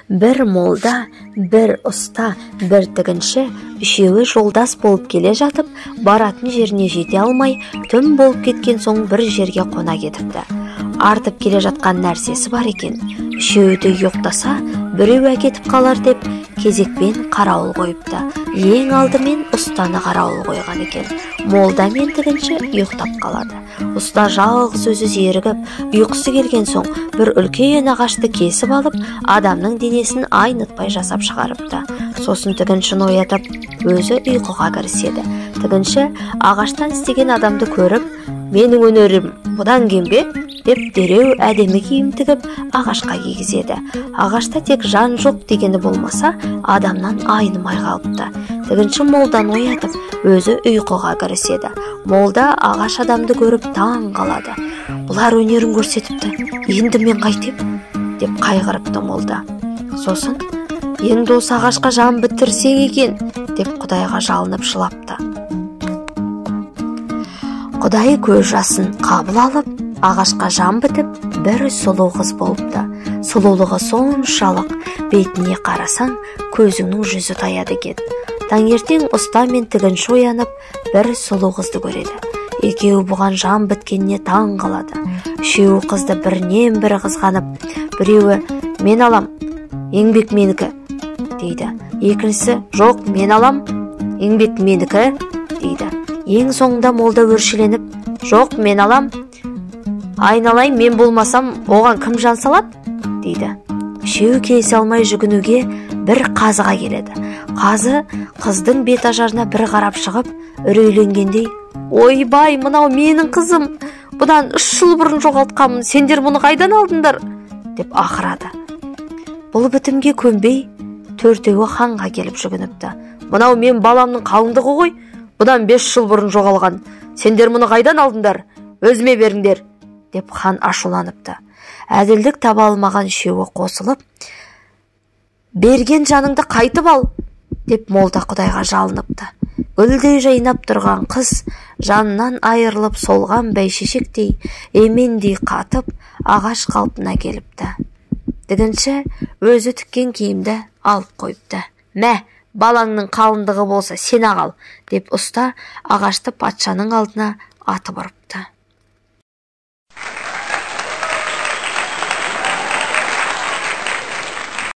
Бір молда, бір ұста, бір тігінші үшеуі жолдас болып келе жатып, баратын жеріне жете алмай, түн болып кеткен соң бір жерге қона кетіпті. Артып келе жатқан нәрсесі бар екен. Үшеуі де ұйықтаса, біреу әкетіп қалар деп кезекпен қарауыл қойыпты. Ең алдымен ұстаны қарауыл қойған екен. Молда мен тігінші ұйықтап қалады. Ұста жалғыз өзі зерігіп, ұйқысы келген соң бір үлкен ағашты кесіп алып, адамның денесін айнытпай жасап шығарыпты. Сосын тігіншіні оятып, өзі ұйқыға кіріседі. Тігінші ағаштан істеген адамды көріп, менің өнерім бұдан кем бе? Деп дереу әдемі киім тігіп ағашқа кигізеді. Ағашта тек жан жоқ дегені болмаса, адамнан айнымай қалыпты. Тігінші молдан оятып, өзі ұйқыға кіріседі. Молда ағаш адамды көріп таң қалады. Бұлар өнерін көрсетіпті, енді мен қайтем? Деп қайғырыпты молда. Сосын, енді осы ағашқа жан бітірсең екен, деп Құдайға жалынып жылапты. Құдай көз жасын қабыл алып, ағашқа жан бітіп, бір сұлу қыз болыпты. Сұлулығы соншалық, бетіне қарасаң, көзіңнің жүзі таяды екен. Таңертең ұста мен тігінші оянып, бір сұлу қызды көреді. Екеуі бұған жан біткеніне таң қалады. Үшеуі қызды бірінен бірі қызғанып, біреуі мен алам, еңбек менікі, дейді. Екіншісі, жоқ, мен алам, еңбек менікі, дейді. Ең соңында молда өршеленіп, жоқ, мен алам, айналайын, мен болмасам, оған кім жан салады, дейді. Үшеуі келісе алмай жүгінуге бір қазыға келеді. Қазы қыздың бет ажарына бір қарап шығып, үрейленгендей, ойбай, мынау менің қызым, бұдан 3 жыл бұрын жоғалтқанмын, сендер бұны қайдан алдыңдар, деп ақырады. Бұл бітімге көнбей, төртеуі ханға келіп жүгініпті. Мынау мен баламның қалыңдығы ғой, бұдан 5 жыл бұрын жоғалған, сендер мұны қайдан алдыңдар, өзіме беріңдер, деп хан ашуланыпты. Әділдік таба алмаған үшеуі қосылып, берген жаныңды қайтып ал, деп молда Құдайға жалыныпты. Гүлдей жайнап тұрған қыз жанынан айырылып солған бәйшешектей, емендей қатып, ағаш қалпына келіпті. Тігінші өзі тіккен киімді алып қойыпты. Мә, балаңның қалыңдығы болса сен ағал, деп ұста ағашты патшаның алдына атып ұрыпты.